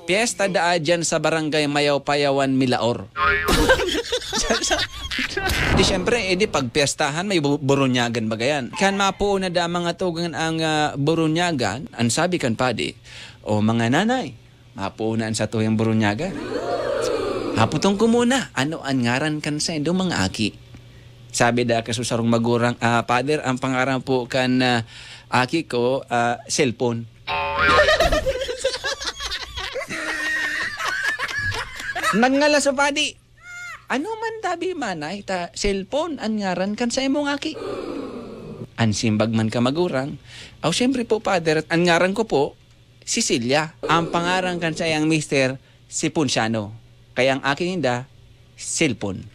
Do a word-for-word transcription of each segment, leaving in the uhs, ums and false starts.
Piyesta daa diyan sa barangay Mayaw-Payawan, Milaor. Di siyempre, eh, di pagpiyestahan, may bu-, burunyagan ba gayan? Kan mapuo na da mga tugang ang, ah, burunyagan, ang sabi kan padi, "O mga nanay, mapuo na an satuyang burunyagan. Hapotong ko muna, ano an ngaran kan saindong mga aki?" Sabi da kan sarong magurang, "Ah, Pader, ang pangaran po kan, ah, aki ko, ah, cellphone." Nagngala so padi. "Ano man tabi, manay, ta cellphone an ngaran kan saimong aki?" An simbag man ka magurang, "Aw, siyempre po, Pader, an ngaran ko po, Cecilia. Ang pangaran kan saiyang mister, si Ponciano. Kaya ang aki ninda, cellphone."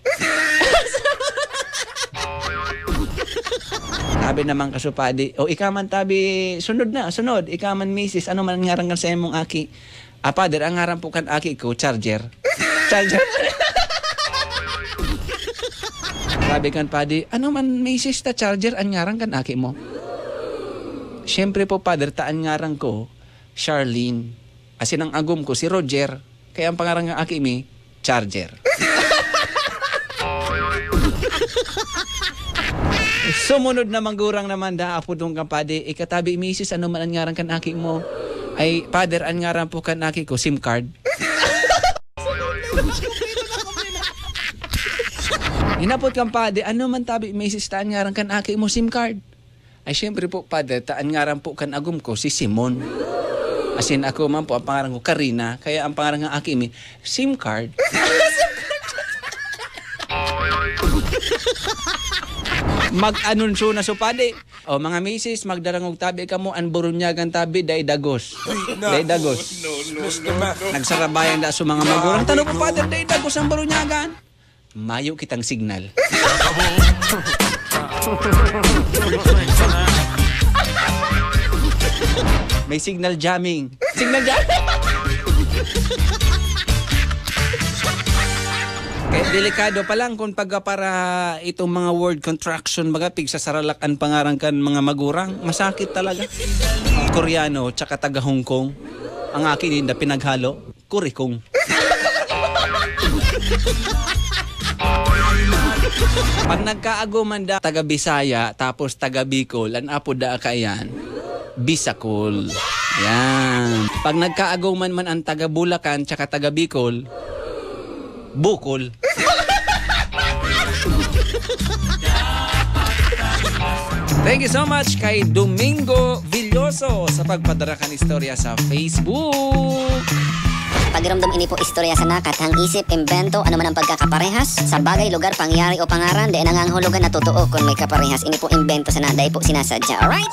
Sabi naman ka so padi, "O, ikaw man tabi, sunod na, sunod. Ikaw man, misis, ano man an ngaran kan saimong aki?" "Ah, Pader, ang ngaran po kan aki ko, Charger." Charger. Sabi kan padi, "Ano man, misis, ta Charger an ngaran kan aki mo?" "Siyempre po, Pader, ta an ngaran ko, Charlene. Asin ang agom ko, si Roger. Kaya ang pangaran kan aki mi, Charger." Sumunod na magurang naman da, apodon kan padi, "Ika tabi, misis, ano man an ngaran kan aki mo?" "Ay, Pader, an ngaran po kan aki ko, sim card." Inapod kan padi, "Ano man tabi, misis, ta an ngaran kan aki mo, sim card?" "Ay, siyempre po, Pader, ta an ngaran po kan agom ko, si Simon. Asin ako man po, ang pangaran ko, Karina. Kaya ang pangaran ng aki mi, sim card." Mag-anunsyo na so padi. "O, mga misis, magdarangog tabi kamo, an burunyagan tabi, dai dagos." Dai dagos. Nagsarabayan da so mga magurang, "Tano po, Pader, dai dagos ang burunyagan?" "Mayo kitang signal." May signal jamming. Signal jamming. Kaya delikado pa lang kung pagka para itong mga word contraction, baga, pigsasaralak an pangaran kan mga magurang. Masakit talaga. Koreano, tsaka taga Hong Kong. Ang akin, hindi pinaghalo. Kurikong. Pag nagkaagoman da, taga Bisaya, tapos taga Bicol, an apod da kaiyan, Bisakol. Yan. Pag nagkaagoman man ang taga Bulacan tsaka taga Bicol, Bukol. Thank you so much kay Domingo Villoso sa pagpadara kan istorya sa Facebook. Pakiramdam, ini po istorya sana, kathang isip, imbento, ano man ang pagkakaparehas sa bagay, lugar, pangyayari o pangaran, dai nangangahulugan na totoo kun may kaparehas. Ini po imbento sana, dai po sinasadya. Alright?